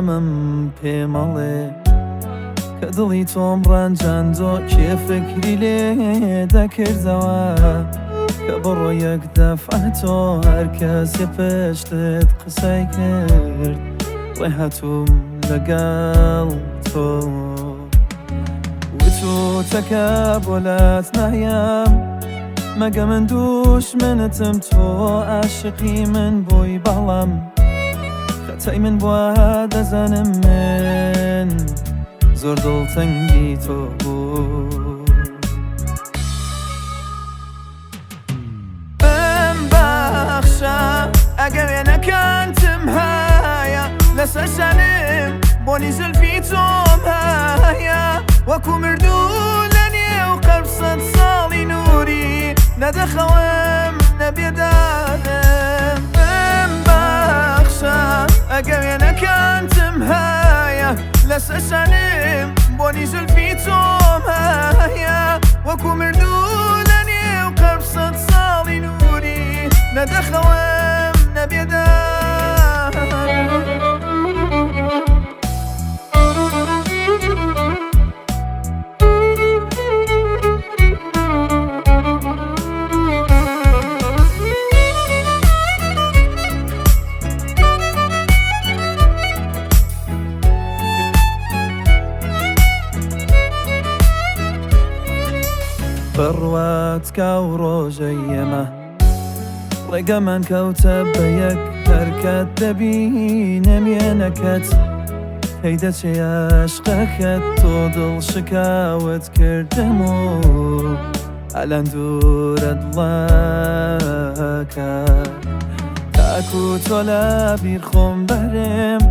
ئەمەم پێ مەڵێ کە دڵی تۆم ڕەنجاندۆ، کێ فکری لێ دەکردەوە کە بڕۆ یەک دەفعە تۆ هەر کەسێ پشتت قسەی کرد ڕێ هاتووم لەگەڵ تۆ. وتوتەکە بۆ لات نایەم مەگە من دوشمنتم، تۆ عاشقی من بووی بەڵام خەتای من بووە دەزانم من زۆر دڵتەنگی تۆ بوو. بمبەخشە ئەگە وێنەکانتم هەیە لەسەر شانم، بۆنی زولفی تۆم هەیە، وەکو مردوو لە نێو قەرب سەد ساڵی نووری، نەدەخەوم نەبێدارم. بمبەخشە ئەگە وێنەکانتم هەیە لەسەر شانم، بۆنی زولفی تۆم هەیە، وەکو مردوو لە نێو قەرب سەد ساڵی نووری، نەدەخەوم نەبێدارم. بڕوات کا و ڕۆژەی ئێمە ڕێگەمان کەوتە بە یەک، هەرکات دەبینم وێنەکەت هەی دەچێ عشقەکەت، تۆ دڵ شکاوت کردم و ئەلەن دوورە دڵەکە، تاکو تۆ لە بیر خۆم بەرم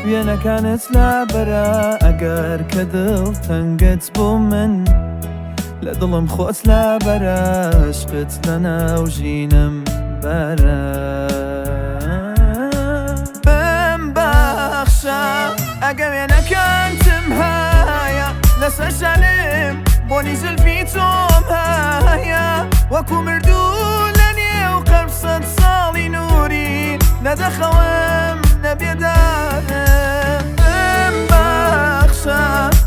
وێنەکانت لابەرە، ئەگەر کە دڵ تەنگت بۆ من لە دڵم خۆت لابەرە، عشقت لە ناو ژینم بەرە. بمبەخشە ئەگە وێنەکانتم هەیە لەسەر شانم، بۆنی زولفی تۆم هەیە، وەکو مردوو لە نێو قەرب سەد ساڵی نووری، نەدەخەوم نەبێدارم. بمبەخشە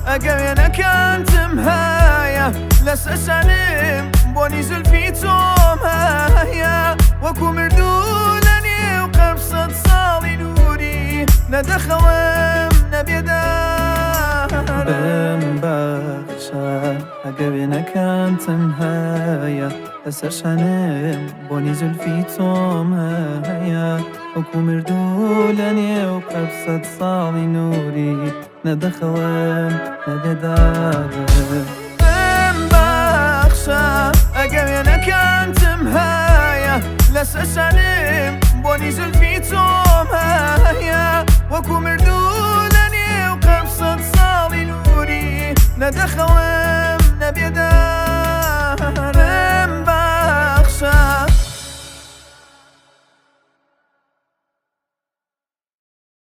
ئەگە وێنەکانتم هەیە لەسەر شانم، بۆنی زولفی تۆم هەیە، وەکو مردوو لە نێو قەرب سەد ساڵی نووری، نەدەخەوم نەبێدارم. بمبەخشە ئەگە وێنەکانتم هەیە لەسەر شانم، بۆنی زولفی تۆم هەیە، وەکو مردوو لە نێو قەرب سەد ساڵی نووری، نەدەخەوم نەبێدارم. بمبەخشە ئەگە وێنەکانتم هەیە لەسەر شانم، بۆنی زولفی تۆم هەیە، وەکو مردوو لە نێو قەرب سەد ساڵی نووری، نەدەخەوم.